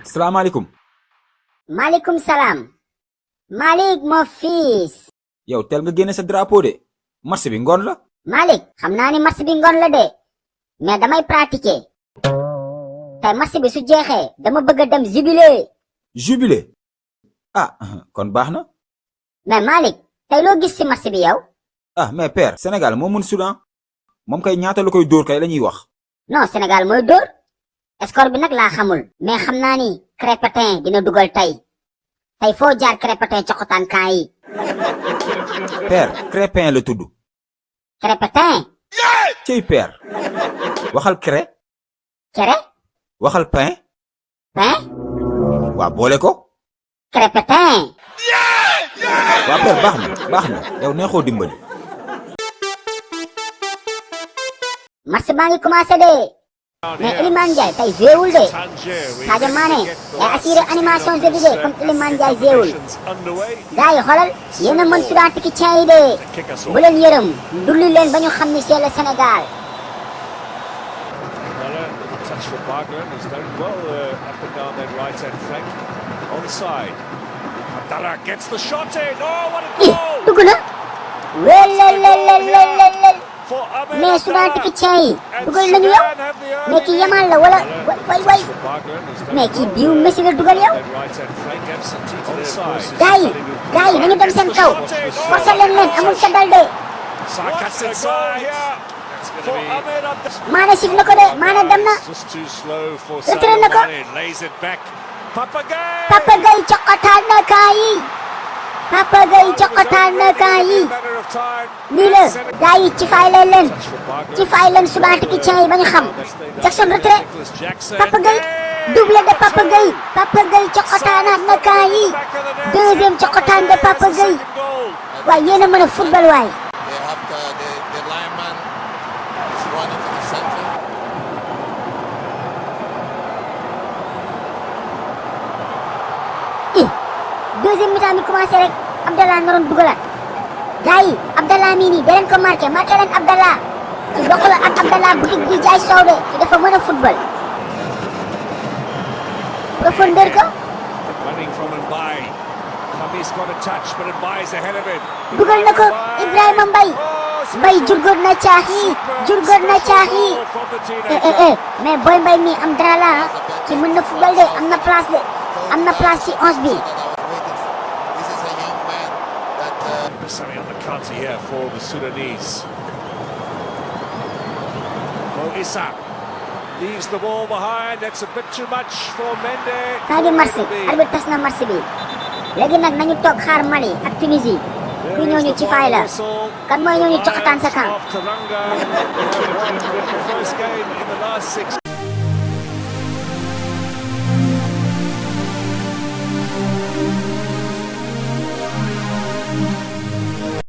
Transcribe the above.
salaamaaleykum. maaleykum salaam. Malick mon fils. yow teel nga génne sa drapeau de. match bi ngoon la. Malick xam naa ni match bi ngoon la de mais damay pratiquer. tey match bi su jeexee dama bëgg a dem jubilé. jubilé. ah kon baax na. mais Malick tey loo gis ci match bi yow. ah mais père Sénégal moo mën Soudan moom kay ñaata la koy dóor kay la ñuy wax. non Sénégal mooy dóor. score bi nag laa xamul. mais xam naa ni Crépin dina dugal tey. tey foo jaar Crépin coxotaan kaa yi. père Crépin la tudd. Crépin. cey père. waxal cré. cere. waxal pain. pain. waa boole ko. Crépin. waa père baax na yow neexoo dimbali. match baa ngi commencé de. mais Iliman Ndiaye tey jéewul de. Sadio Mané day assuré animation jeu bi de comme Iliman Ndiaye jéewul. gars yi xoolal yéen a mën Soudan Tikitien yi de. bu leen yërëm dulli leen ba ñu xam ni c'est le Sénégal. dugg na. wélélélélélélé. mais Soudan Tikitien yi dugal nañu yow. mais kii Yamal la wala way mais kii biiw Messi la dugal yow. gars yi nañu dem seen kaw. forcé leen amul sa dal de. Mané sif na ko de Mané dem na. retiré na ko. Papa Gueye coqataan na kaa yi. Papa Gueye coqataan na kaa yi. nii la gars yi ci fay leen Soudan Tikitien yi ba ñu xam. Jackson retiré. Papa Gueye doublé de Papa Gueye. Papa Gueye coqataanaat na kaa yi. deuxième coqataan de Papa Gueye. waaye yéen a mën a football waay. deuxième mi-temps bi commencé rek Abdallah naroon dugalaat gars yi Abdallah mii nii da leen ko marqué leen Abdallah ci bokk la ak Abdallah boutique bi jaay soow de ci dafa mën a football profondeur ko dugal na ko Ibrahima Mbaye jurgóor na caaxi mais Boy Mbaye mii am dara la ci mën na football de am na place ci 11 bi. Something on the counter here for the Sudanese. Issa leaves the ball behind. That's a bit too much for Mende. Kadi marsi, arbitre tas na marsi bi. Léegi nag nañu toog xaar Mali ak Tunisie. ku ñëw ñu ci fay la. kan mooy ñëw ñu coxataan sa camp.